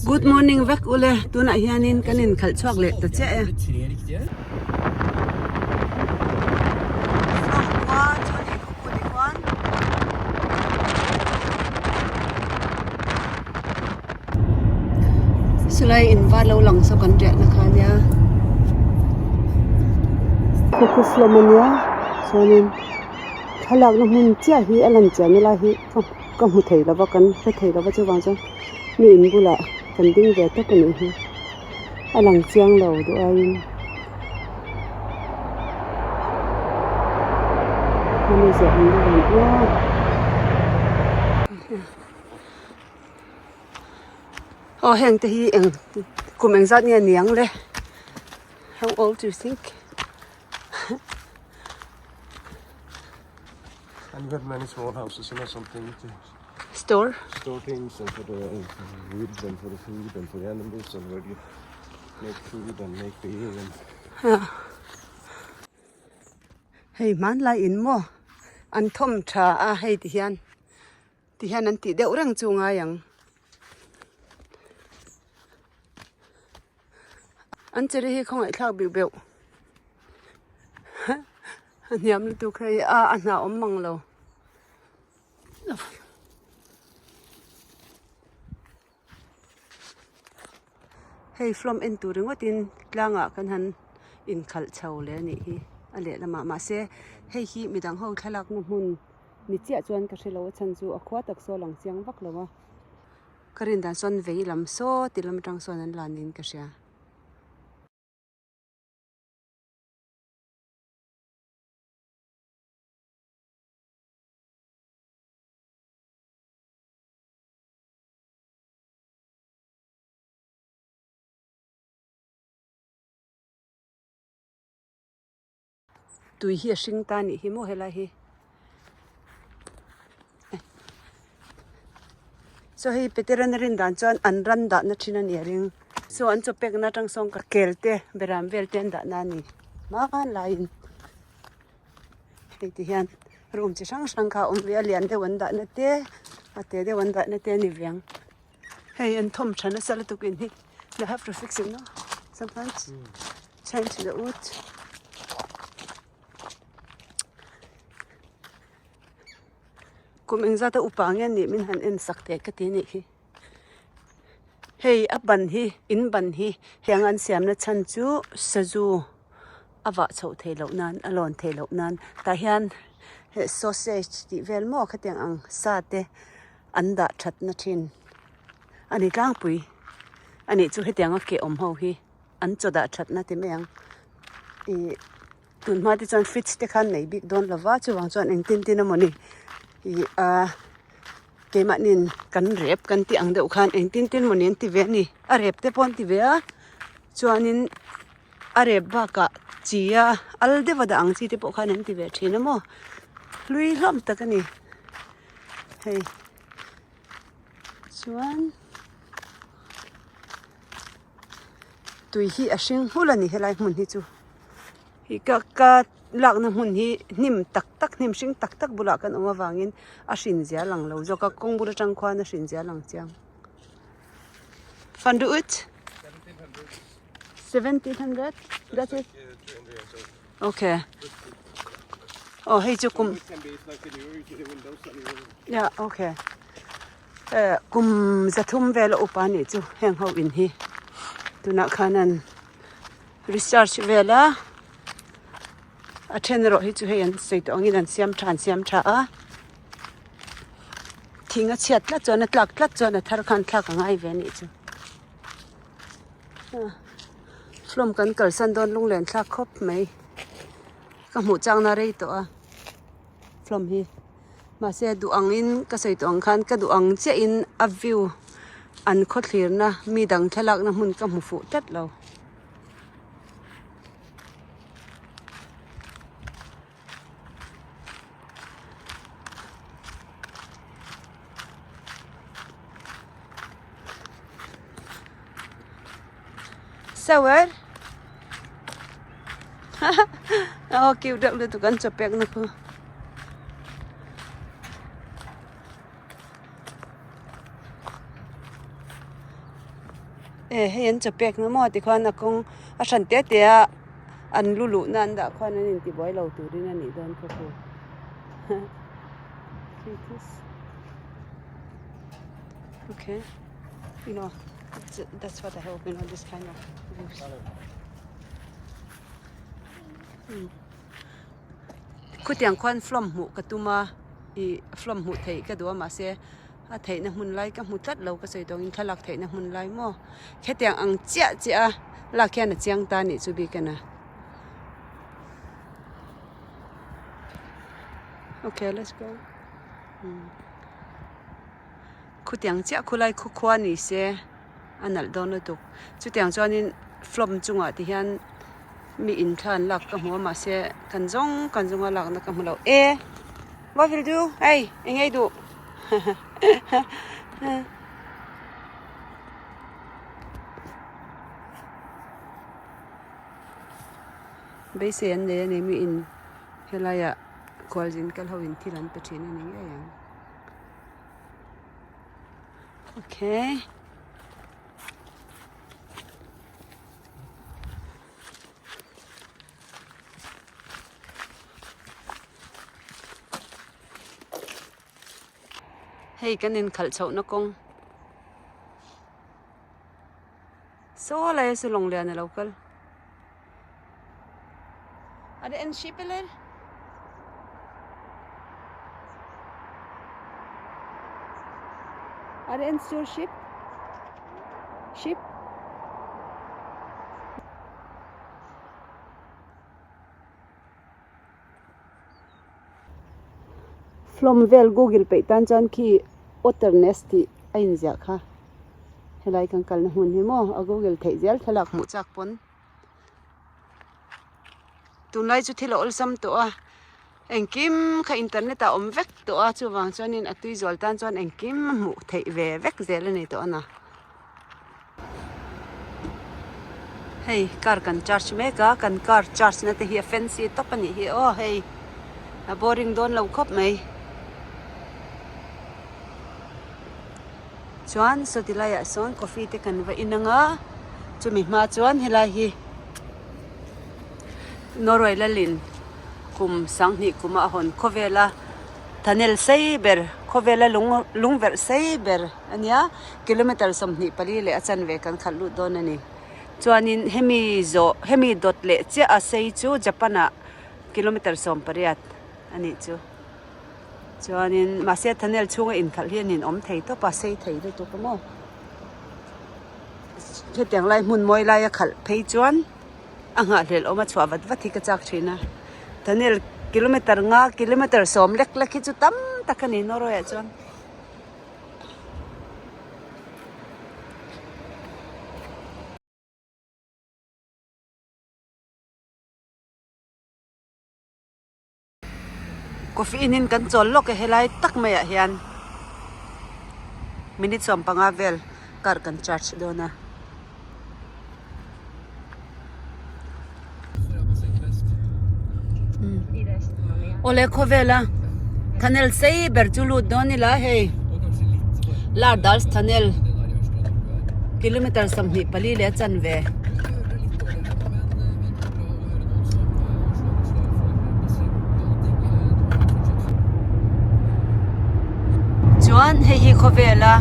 Good morning vek ule tunah hianin kan inkhalh chhuak leh ta chiah e. Silai in var lo lang saw kan riahna kha ania. Khawkhup lam ania chuanin thlalakna hmun chiah hi a lan chiahna lai hi ka hmu thei lo va kan hre thei lo va chuvang chuan mi in bulah kan ding ve tawp a nih hi a lang chiang lo duh aiin hemi zawh ang deuh ang aw. Aw heng te hi eng kum engzat nge niang le how old do you think? And you have many small houses and something to store store things and for the wood and for the food and for the animals and where you make food and make beer and Hei hmanlai in maw an thawm tha a hei ti hian ti hian an tih deuh reng chu ngai ang. An cheri hi khawngaihthlak beuh beuh a hniam lutuk hei a a hnah awm mang lo. Hei hlawm en tur ringawtin tlangah kan han inkhalh chho leh a nih hi a lehlamah mahse hei hi midang ho thlalakna hmun ni chiah chuan ka hrelo a chhan chu a khua tak saw lang chiang vak lo a. Ka rin dan sawn vei lam saw ti lam atang sawn an la niin ka hria. Tui hi a hring ta anih hi maw helai hi saw hei peterana rin dan chuan an ran dahna thin a ni a ring saw an chaw pekna atang sawn ka kel te beram vel te an dahna a ni hma laiin hei ti hian room chi hrang hrang kha a awm ve a lian deuh an dahna te a te deuh an dahna te a ni ve ang hei an thawm tha nasa lutuk in hi they have to fix it no sometimes change the wood kum engzat a upa ang nge nih min han en sak teh ka ti anih hi hei a ban hi in ban hi heng an siamna chhan chu sazu a vah chhoh theih loh nan a lawn theih loh nan tah hian heh sausage tih vel maw khatiang ang sa te an dah that na thin a ni tlangpui a nih chu hetiang a ke awm ho hi an chaw dah that na ti mai ang ih tun hma te chuan fridge te khan nei bik dawn lo va chuvang chuan engtin tin emawni ih a keimahniin kan rep kan tih ang deuh khan engtin tin mawni an ti ve a ni a rep te pawh an ti ve a chuanin a rep bakah chi a al deuh a dah ang chi te pawh khan an ti ve thin a maw hlui hlawm tak a ni hei chuan tui hi a hring hmul a ni helai hmun hi chu ih ka ka lakna hmun hi hnim tak tak hnim hring tak tak bulah kan awm avangin a hrin zia lang lo zawk a kawng bul atang khuan a hrin zia lang chiang fan duh ut. 1700 that's it okay oh hei chu kum yeah okay eh kum zathum vel a upa nih chu heng ho in hi tunah khan an research vel a a then erawh hi chu hei an sawi tawh angin an siam tha an siam tha a thing a chhiat tlat chuan a tlak tlat chuan a thar khan thlak a ngai ve a nih chu. Hlawm kan kalsan dawn lunglen thlak khawp mai ka hmuh changna rei tawh a hlawm hi mahse duh angin ka sawi tawh ang khan ka duh ang chiahin a view an khawthlirna mi dang thlalakna hmun ka hmu fuh tlat lo. Sour aw cute deuh lutuk an chaw pek na khu. E hei an chaw pek na maw tikhuan a kawng a hran te te a an lu luh na an dah khuan an intibuai lo turin a nih dawn kha khu okay you know that's what I hope you know this kind of views khutiang khuan film hmuh ka tum a ih film hmuh theih ka duh a mahse a theihna hmun lai ka hmu tlat lo ka sawi tawngin thlalak theihna hmun lai maw hetiang ang chiah chiah a lak hian a chiang ta anih chu bik a na okay let's go khutiang chiah khulai khu khua ni se a nalh dawn lutuk chutiang chuanin flom chungah ti hian mi in thla an lak ka hmu a mahse kan zawng kan zawnga lakna ka hmu lo e what will do hei eng nge i duh beisei an nei a ni mi in helaiah khualzin kal ho in thil an pe thin a ni ngei ang. Okay. Hei kan inkhalh chhohna kawng saw lai a chu lawng lian a lo kal. Are det en ship eller? Är det en stor ship? Ship? Flom vel google peih tan chuan khi otter nest tih a inziah kha helai kan kalna hmun hi maw a google theih zel thlalak hmuh chak pawn. Tunlai chu thil a awlsam tawh a, engkim kha internet ah a awm vek tawh a chuvang chuanin a tui zual tan chuan engkim a hmuh theih ve vek zel a ni tawh a na. Hei car kan charge mek a, kan car charge na te hi a fancy tawp a nih hi aw hei a boring dawn lo khawp mai. Chuan sawti laiah sawn coffee te kan va in ang a chumi hma chuan helai hi Norway lalin kum sanghnih kuma a hawn khawvela tunnel sei ber khawvela lung lungverh sei ber a nia kilometer 24 leh a chanve kan khalh lut dawn a ni chuanin hemi zawh hemi dawt leh chiah a sei chu Japan ah kilometer 18 a nih chu. Chuanin mahse tunnel chhunga inkhalh hi a ninawm thei tawp a, sei thei lutuk a maw. Hetiang lai hmun mawi laia khalh phei chuan a nghahhlelh awm a chhuah vat vat hi ka chak thin a. Tunnel kilometer nga kilometer 10 lek lek hi chu tam tak a ni Norway ah chuan. Coffee in in kan chawl lawk e helai tak maiah hian minute 15 vel car kan charge dawn a. Awle khawvela tunnel sei ber chu lut dawn ila hei Lardals tunnel kilometer 24 leh a chanve. Chuan hei hi khawvela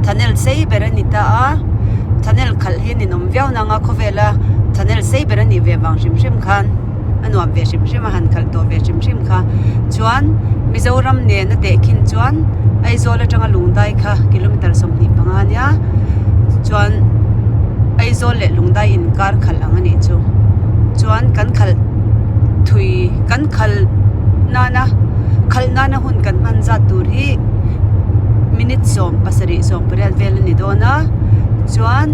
tunnel sei ber a ni ta a tunnel khalh hi a ninawm viau nang a khawvela tunnel sei ber a nih ve vang hrim hrim khan a nuam ve hrim hrim a han khalh tawh ve hrim hrim kha chuan Mizoram nen a tehkhin chuan Aizawl atanga Lungdai kha kilometer 25 a nia chuan. Aizawl leh Lungdai inkar khalh ang a nih chu. Chuan kan khalh thui kan khalh nana khalh nana hun kan hman zat tur hi minute 17 18 vel a ni dawn a. Chuan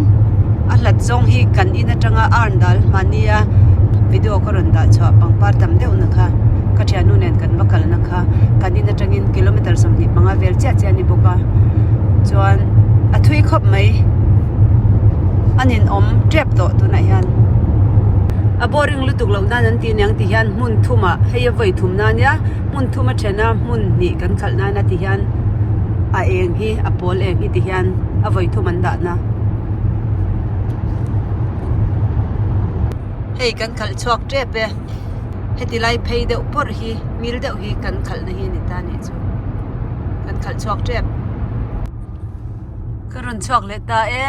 a hlat zawng hi kan in atanga arn dal mahnia video ka rawn dah chhuah pangpar tam deuh na kha ka thiannu nen kan va kalna kha kan in atangin kilometer 25 vel chiah chiah a ni bawk a. Chuan a thui khawp mai. A ninawm tep tawh tunah hian a boring lutuk loh nan an tih aniang ti hian hmun thumah hei a vawi thum na ania hmun thum a then a hmun hnih kan khalh nana ti hian a eng hi a pawl eng hi ti hian a vawi thum an dah na. Hei kan khalh chhuak tep e. Heti lai phei deuh pawrh hi ngil deuh hi kan khalhna hi a ni ta a nih chu. Kan khalh chhuak tep. Ka rawn chhuak leh ta e.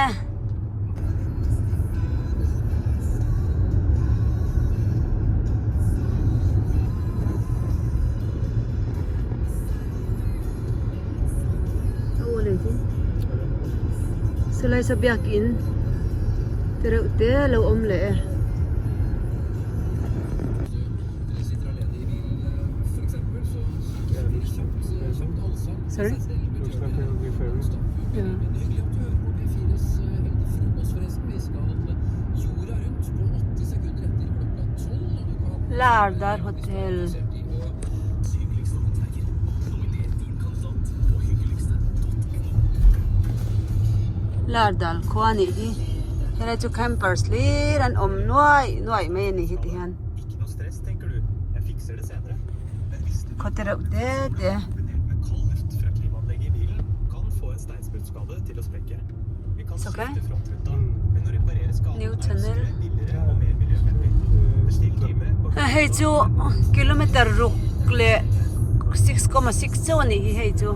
Silai sa biakin te reuh te a lo awm leh e. Sorry? Yeah. Lardar Hotel. Lardal khua a nih hi helai chu campers hlir an awm nuai nuai mai a nih hi ti hian khaw te reuh te te. New channel hei chu kilometer ruk leh 6.6 chauh a nih hi hei chu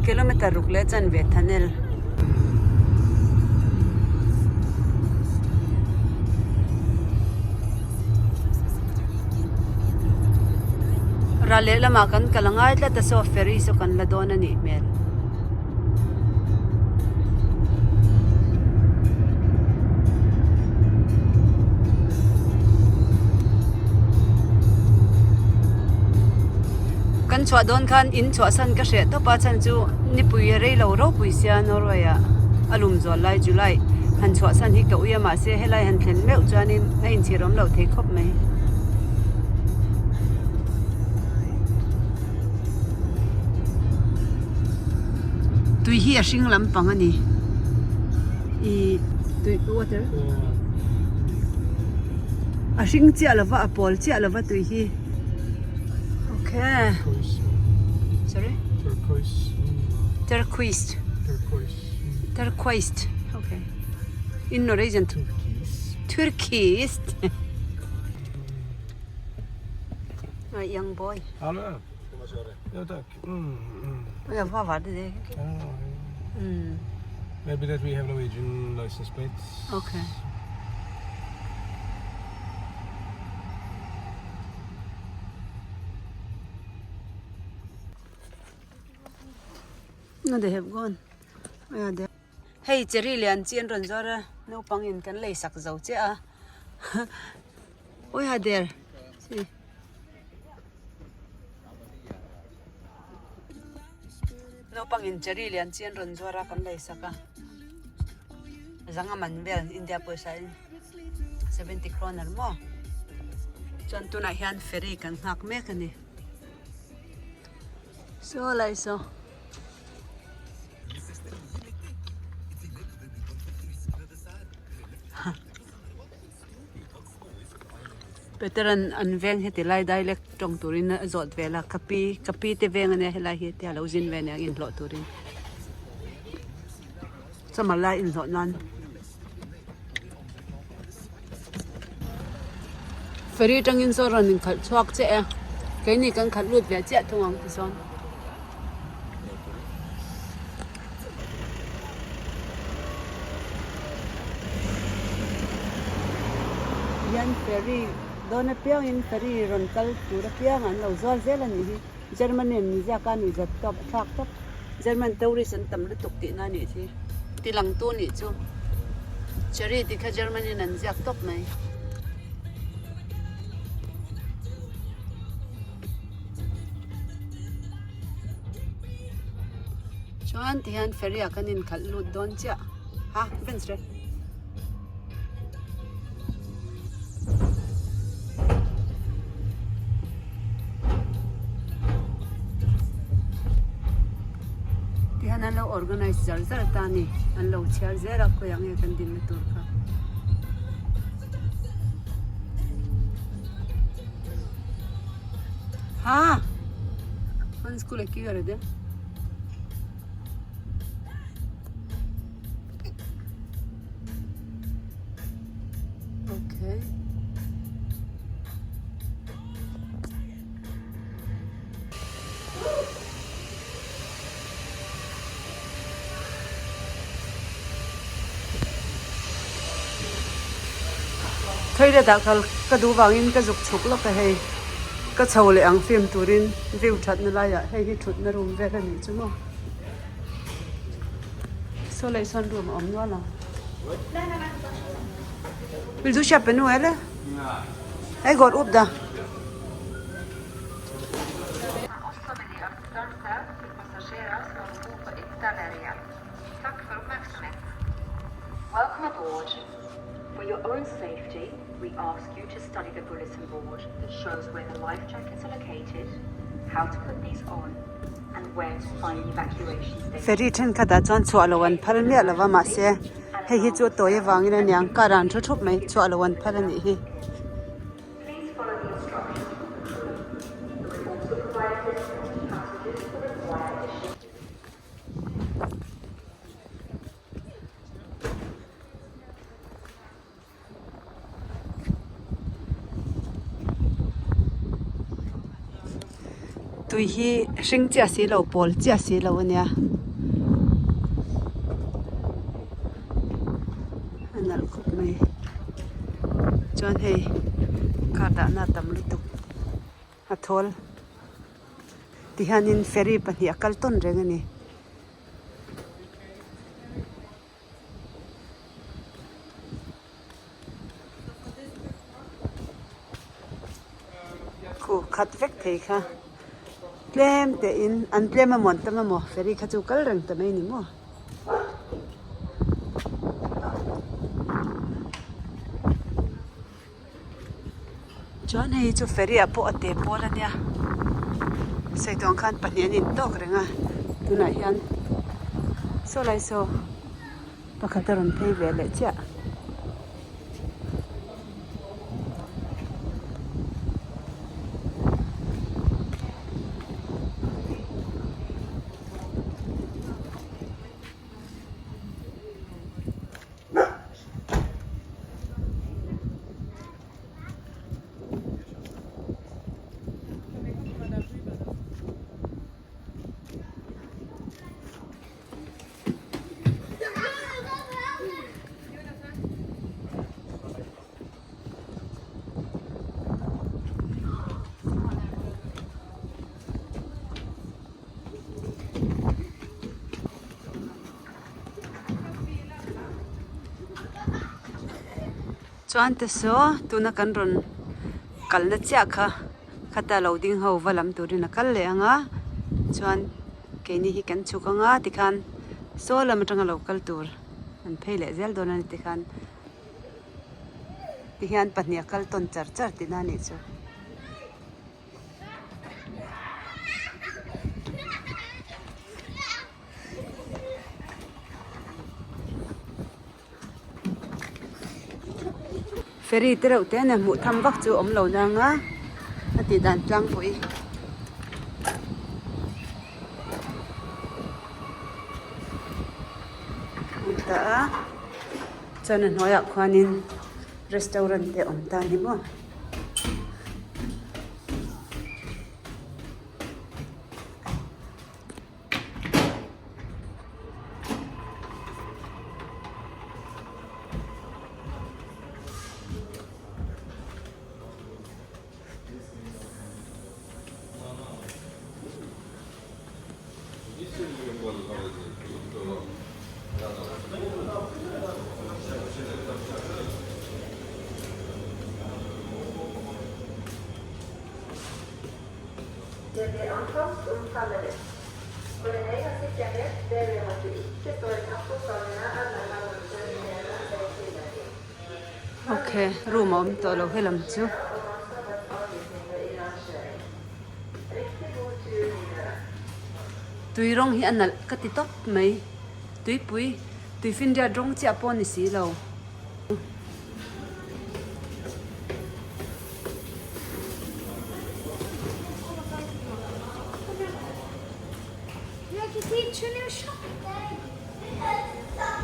kilometer ruk leh chanve tunnel. Ral lehlamah kan kal a ngai tlat a saw ferry saw kan la dawn a nih hmel. Kan chhuah dawn khan in chhuahsan ka hreh tawp a chhan chu nipui a rei lo ropui sia Norway ah a lum zual lai July han chhuahsan hi ka ui a mahse helai han thlen meuh chuanin a inchhir awm loh thei khawp mai. Tui hi a hring lampang a ni ih tui water a hring chiah lova a pawl chiah lova tui hi. Okay. Sorry? Turquoise. Turquoise. Turquoise. Turquoise. Okay. In Norwegian. Turquoise. Turquoise. A young boy. Hallo. Ja, tack. Mm, mm. Ja, vad var det det? Mm. Maybe that we have Norwegian license plates. Okay. No, they have gone. Yeah, they... Hei cherry lian chi an rawn zawr a naupang in kan lei sak zo che a ui ha der si naupang in cherry lian chi an rawn zawr a kan lei sak a zanga man vel India pawisa in 70 kroner maw chuan tunah hian ferry kan nghak mek a ni saw lai saw. Peter an an veng heti lai dialect tawng turin a zawt vel a ka pi ka pi te veng ania helai hi tia lo zin ve aniang inhlawh turin chawhma lai inhlawh nan ferry atangin saw rawn inkhalh chhuak chiah e keini kan khalh lut ve chiah thung ang tichuan. Hian ferry dawn apiangin ferry rawn kal tur apiang an lo zuar zel a nih hi Germany an inziak a nuihzat tawp a thlak tawp German tourist an tam lutuk tihna a nih hi ti lang tu nih chu cherry tih kha Germany in an ziak tawp mai. Chuan tihian ferry ah kan inkhalh lut dawn chiah ha venstre. Tihian an lo organize zar zar ta a ni an lo chhiar zel a khawiah nge kan dinna tur kha. Ha. Han skulle ikke gjøre det. Okay. Toilet ah kal ka duh vangin ka zuk chhuk lawk a hei ka chho leh ang film turin view thatna laiah hei hi thutna room vel a nih chu maw saw leh sawn room a awm nual ang vil du hriat pe nu ele hei gawt up da. Welcome aboard. For your own safety, we ask you to study the bulletin board that shows where the life jackets are located, how to put these on, and where to find the evacuation station. Ferry thenkhatah chuan chhuah lo an phal miah lo va mahse hei hi chu a tawi avangin a niang car ah an thu thup mai chhuah lo an phal a nih hi. Please follow the instructions from the crew, who will also provide assistance to passengers who require additional. Tui hi hring chiah si lo pawl chiah si lo a nia a nalh khawp mai chuan hei car dahna a tam lutuk a thawl tihianin ferry pahnih a kal tawn reng a ni. Khu khat vek thei kha tlem te in an tlem emaw an tam emaw ferry kha chu kal reng ta mai a ni maw. Chuan hei chu ferry ah pawh a te pawl a nia sawi tawh ang khan pahnih an intawk reng a tunah hian saw lai saw pakhat a rawn phei ve leh chiah. Chuan te saw tuna kan rawn kalna chiah kha khata lo ding ho va lam turin a kal leh ang a chuan keini hi kan chhuk ang a tikhan saw lam atanga lo kal tur an phei leh zel dawn a ni tikhan tihian pahnih a kal tawn char char tihna a nih chu. Ferry te reuh te nen hmuh tham vak chu awm lo nang a a tih dan tlangpui. Ta a chuan a hnuaiah khuanin restaurant te awm ta a ni maw. Det blir ankomst om fem minutt. For din egen sikkerhet ber vi om at du ikke står i trappeoppgangene eller mellom dørene ved tildeling. Ok, room a awm tawh lo helam chu. Og mannskapets anvisninger i rangering. Riktig god tur videre. Tui rawng hi a nalh ka ti tawp mai. Tuipui, tuifinriat rawng chiah pawh a ni si lo.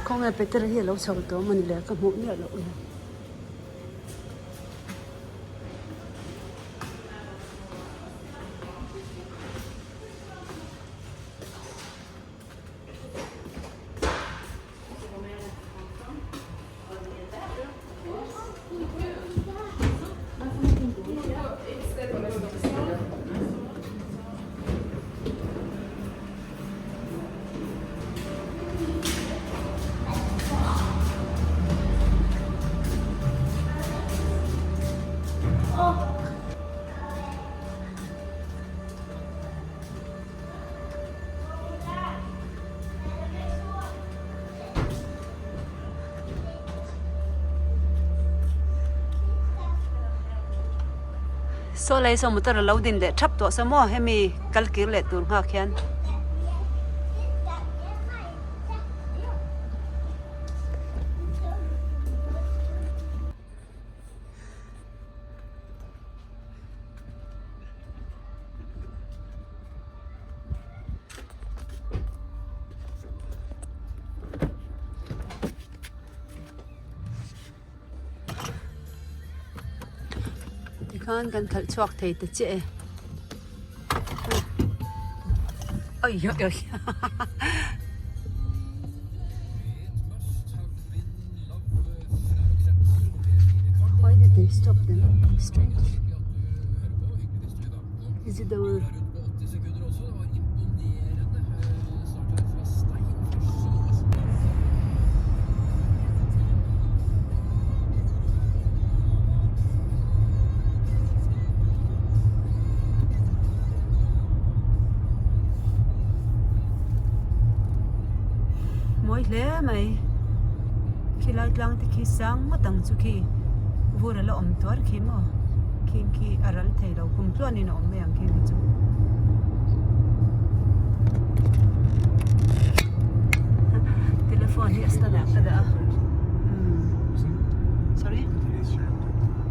Khawnge Peter hi a lo chho tawh a mawni le ka hmuh miah loh le. Saw lai saw motor a lo din leh thap tawh saw maw hemi kal kir leh tur nghak hian. Tikhan kan khalh chhuak thei ta chiah e. Oi oi oi. Why did they stop them? Strange. Is it our Mawi hle mai khilai tlang te khi sang ngawt ang chu khi vur a la awm tuar khi maw khing khi a ral thei lo kum tluanin a awm mai ang khing hi chu. Telephone hi a stand ah ka dah a sorry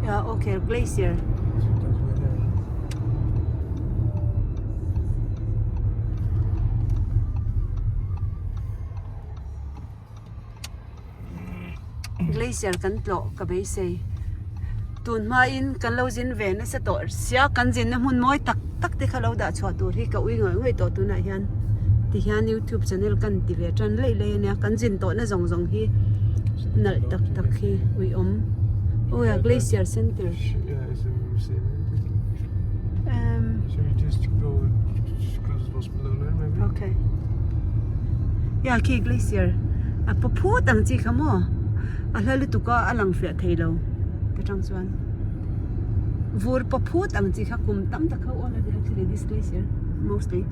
yeah okay glacier. Glacier kan tlawh ka beisei tun hmain kan lo zin ve nasa tawh sia kan zinna hmun mawi tak tak te kha lo dah chhuah tur hi ka ui ngawih ngawih tawh tunah hian tihian youtube channel kan ti ve tan laih laih ania kan zin tawhna zawng zawng hi nalh tak tak hi uiawm aw ya glacier center. Okay. Ya khi glacier a paw phut ang chi kha maw a hla lutuk a a lang fiah thei lo ta tang chuan vur paw phut ang chi kha kum tam tak ho all are actually this glacier mostly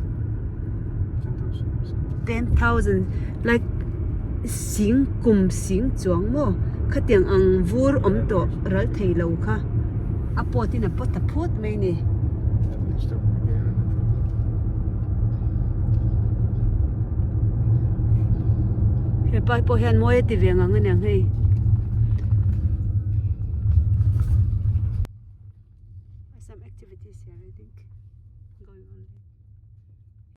10,000 like sing kum sing chuang maw khatiang ang vur awm tawh ral thei lo kha a pawt in a pawt ta phut mai a ni. He pa pawh hian mawi a ti ve ngang aniang hei.